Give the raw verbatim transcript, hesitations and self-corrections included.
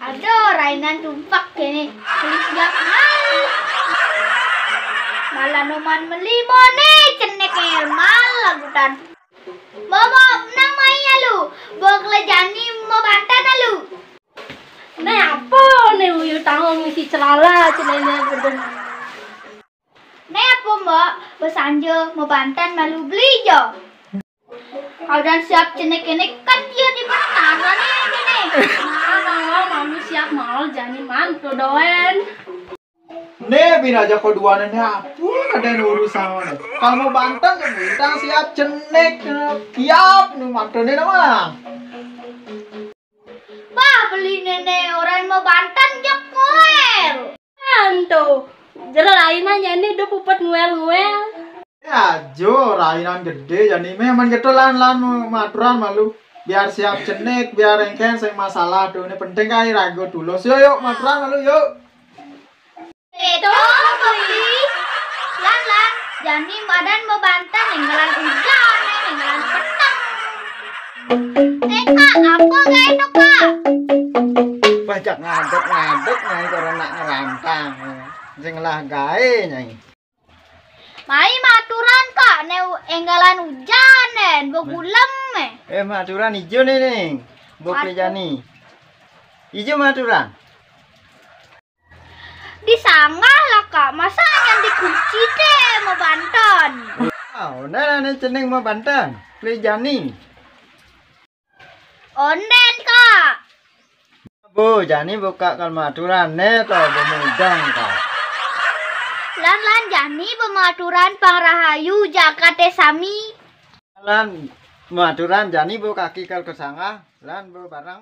Aduh, rainan tumpak kéné. Beli siap mal. Malah numan meli moné cenik ngél mal lagutan. Bobo, menang mai alu. Bok lejani mau banten alu. Né apa né uyu tanggung isi celala cenéné gedeng. Né apa, Mbok? Besanja mau banten malu beli jo. Adan siap cenik-cenik kan dia di petara né kéné. Nah, nah, malu siap mal jani mantu doen. Né bina aja koduané né apa ada urusan. Kalau mau banten utang siap cenik tiap nu mantu né nama. Wah, beli nenek orang mau banten jek koel. Antu, jero rainan jani do pupet nguel-nguel. Ya, jo rainan gedé jani méh man ketulan lan maturan malu. Biar siap cenik, biar engkén sing masalah tuh. Ini penting kai rago tulus. Yuk, yuk, maturan malu yuk. Itu beli. Lan, lan, jani madan mau banten ninggalan ujan, ninggalan peteng. Eh, Kak, apa gaé to, Kak? Wah, jak ngadeg-ngadeg nyai karo nak ngerantang. Sing lah gaé nyai. Mai maturan, Kak, né enggalan ujan, né, mbok ulem, eh. Eh, maturan ijo né, Ning. Mbok Matu- lejani. Ijo maturan. Disanggah lah, Kak. Masa yang dikunci téh mau banten. Oh, nah, nah, nah, cening mau banten. Lejani. Onden, Kak. Bu, jani buka kal maturan né to bemudang, Kak. Lan, lan, jani bematuran pang rahayu jakaté sami. Lan maturan jani bu kaki kal kesangah, lan bu barang.